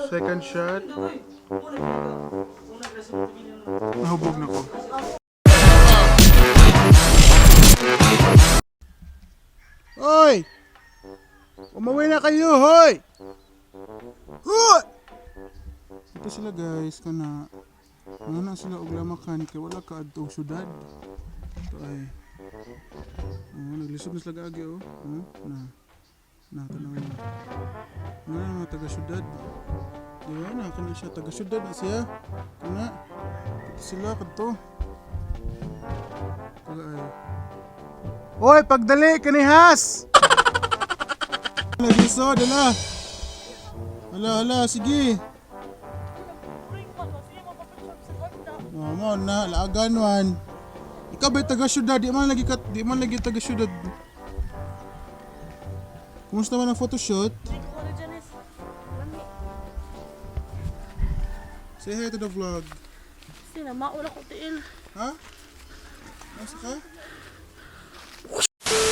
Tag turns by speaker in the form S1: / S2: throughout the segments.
S1: Second shot. Nahubog na ko. Hoy! Umuwi na kayo, hoy! Hoy! Ito sila, guys, kana. Ano na sila og lamakan kay wala ka adto og syudad. Ito ay. Oh, naglisod na sila gaagi oh. Oh, na. Na tanaw na. Na mga taga syudad. Di ba na kana siya taga syudad na siya. Kana. Ito sila kadto. Taga ay. Hoy, pagdali kanihas. Naglisod, ala. Ala, ala, sige. Oh, mo na laagan man. Ikaw ba taga syudad? Di man lagi taga syudad. Kumusta man ang photoshoot? Say hi to the vlog.
S2: Sina, maula ko tiil.
S1: Ha? Nasa ka?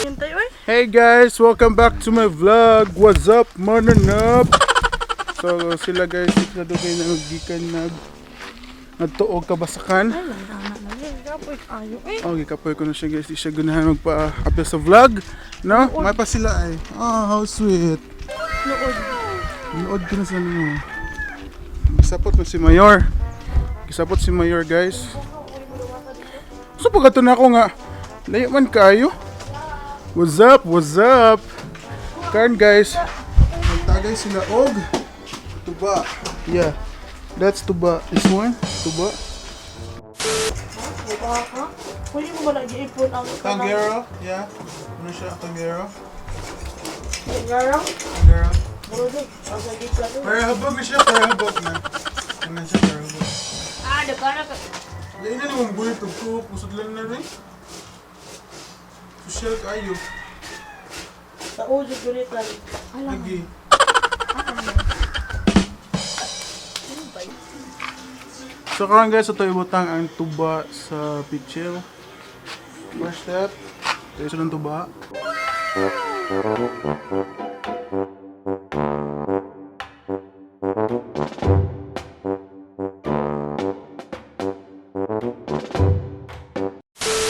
S2: Hintay, oy.
S1: Hey guys, welcome back to my vlog. What's up, mananap? So sila guys, sila doon kayo naggikan nagtuog kabasakan.
S2: Ay, lang na na. Kapoy kayo, eh.
S1: Okay, kapoy ko na siya, guys. Di siya ganahan magpa-upload sa vlog. No? May pa sila ay. Oh, how sweet.
S2: Nood.
S1: Nood ko na sila mo. Gisapot na si Mayor. Gisapot si Mayor, guys. So pagkato na ako nga. Layo man kayo. What's up? What's up? Karon, guys, magtagay sila og tuba. Yeah. That's tuba. This one, tuba.
S2: Buka ka? Pwede mo ba nag-iipon ang
S1: Tanggero, yeah. Ano siya? Tanggero.
S2: Tanggero?
S1: Tanggero.
S2: Bro, ang sagit ka to.
S1: Pero habog na siya, pero habog na. Ano siya, pero habog.
S2: Ah, nagkana ka.
S1: Lain na naman buhay ito ko, pusod lang na rin. Social kayo.
S2: Sa ujo, gunitan.
S1: Lagi. So karon, guys, ito ibutang ang tuba sa pichel. First step, ito isa ng tuba.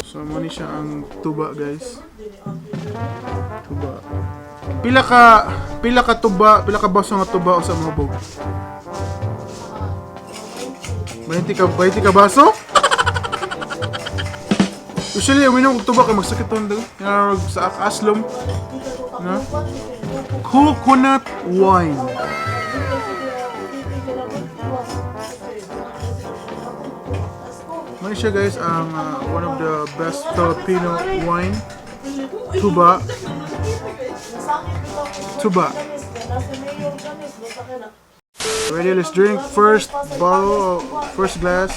S1: So mo ni siya ang tuba, guys. Tuba. Pila ka tuba, pila ka baso nga tuba o sa mga bog? 20 ka 20 ka baso? Usually, uminom og tuba kay magsakit tong daw. Yanarog sa aslom. No? Coconut wine. Muna siya, guys, ang one of the best Filipino wine. Tuba. Tuba. Ready, let's drink first bottle, first glass.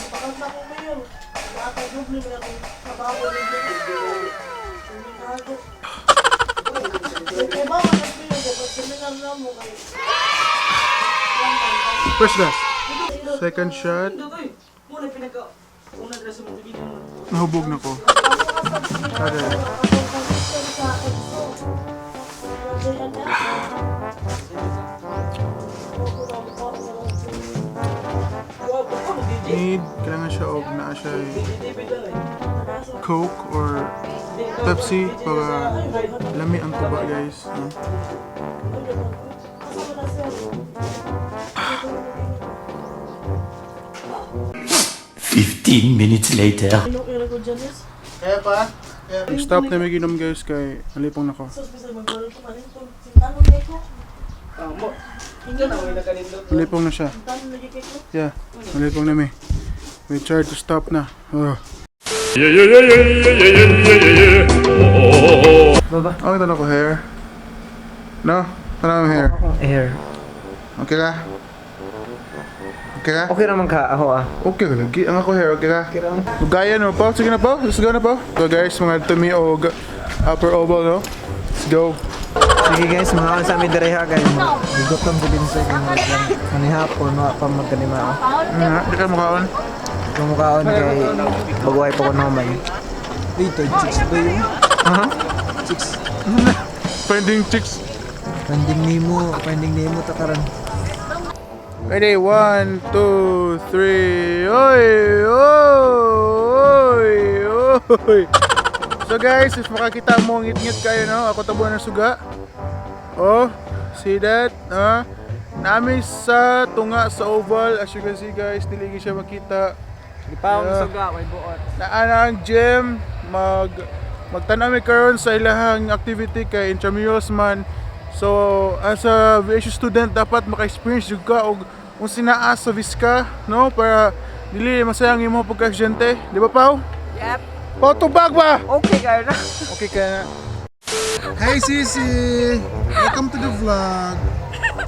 S1: First glass. Second shot. Nahubog na ko. Kada. Need, kailangan siya og naa siya Coke or Pepsi para lami ang tuba, guys. No?
S3: 15 minutes later.
S1: Kaya pa? Stop na may ginom, guys, kay nalipong na ko. Nalipong na siya. Yeah, nalipong na mi. We tried to stop na. Oh.
S4: Yeah. Oh.
S5: Baba.
S1: Okay na ko hair. No? Ano ang hair?
S5: Hair.
S1: Okay ka? Okay ka?
S5: Okay naman ka, ako ah.
S1: Okay ka lagi. Ang ako hair, okay ka?
S5: Okay raman.
S1: Gaya no pa? Sige na pa? Let's go na pa? So guys, mga tumi og upper oval, no? Let's go.
S5: Sige guys, mga sa amin direha guys. Gutom ko din sa inyo. Manihapon, mga pa magkanima.
S1: Nga, di ka mukhaon.
S5: Kumukhaon kay baguhay pa ko naman. Dito, chicks ba yun? Ha? Chicks.
S1: Finding chicks.
S5: Finding Nemo, Finding Nemo takaran.
S1: Ready, 1, 2, 3. Oy! Oy! Oy! So guys, if makakita mo ngit-ngit kayo, no? Ako tabo ng suga. Oh, see that? Ah, nami sa tunga sa oval. As you can see guys, dili gyud siya makita.
S5: Di pa
S1: Yeah.
S5: suga, may buot.
S1: Naa na ang gym, magtan-aw mi karon sa ilahang activity kay intramurals man. So, as a VSU student dapat maka-experience jud ka og kung sinaa sa Visca, no? Para dili masayang imong pagka-estudyante, di ba Pau?
S5: Yep.
S1: Pau, tubag ba?
S5: Okay kayo na.
S1: Okay ka na. Hi Sisi! Welcome to the vlog.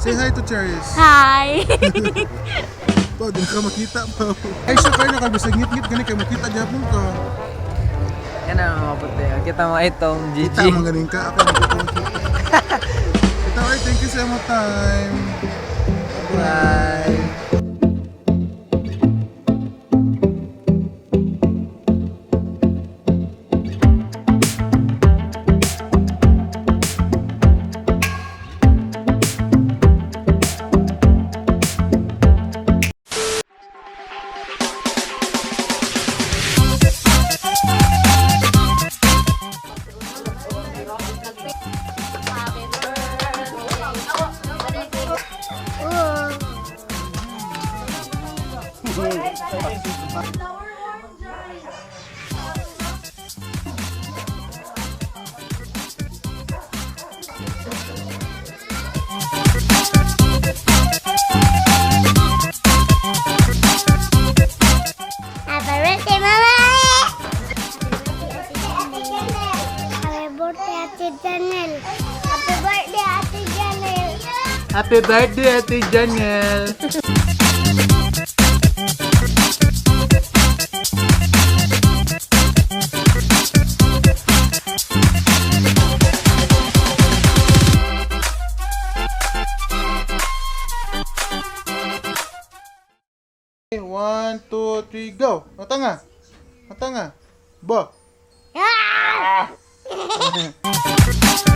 S1: Say hi to Cheris.
S2: Hi!
S1: Pau, di na ka makita, Pau. Ay, siya kayo na bisag ngit-ngit gani kay makita gyapon ka.
S5: Yan ang mga puti. Kita mo itong GG.
S1: Kita man ganing ka. Ako makita makita. Ito ay, thank you sa imo time. Bye.
S3: Happy birthday, Mama! Happy birthday, Ate Janel. Happy birthday, Ate Janel.
S1: Happy birthday, Ate Janel. One, two, three, go! Matanga! Matanga! Bo!
S3: Ah!
S1: Ah!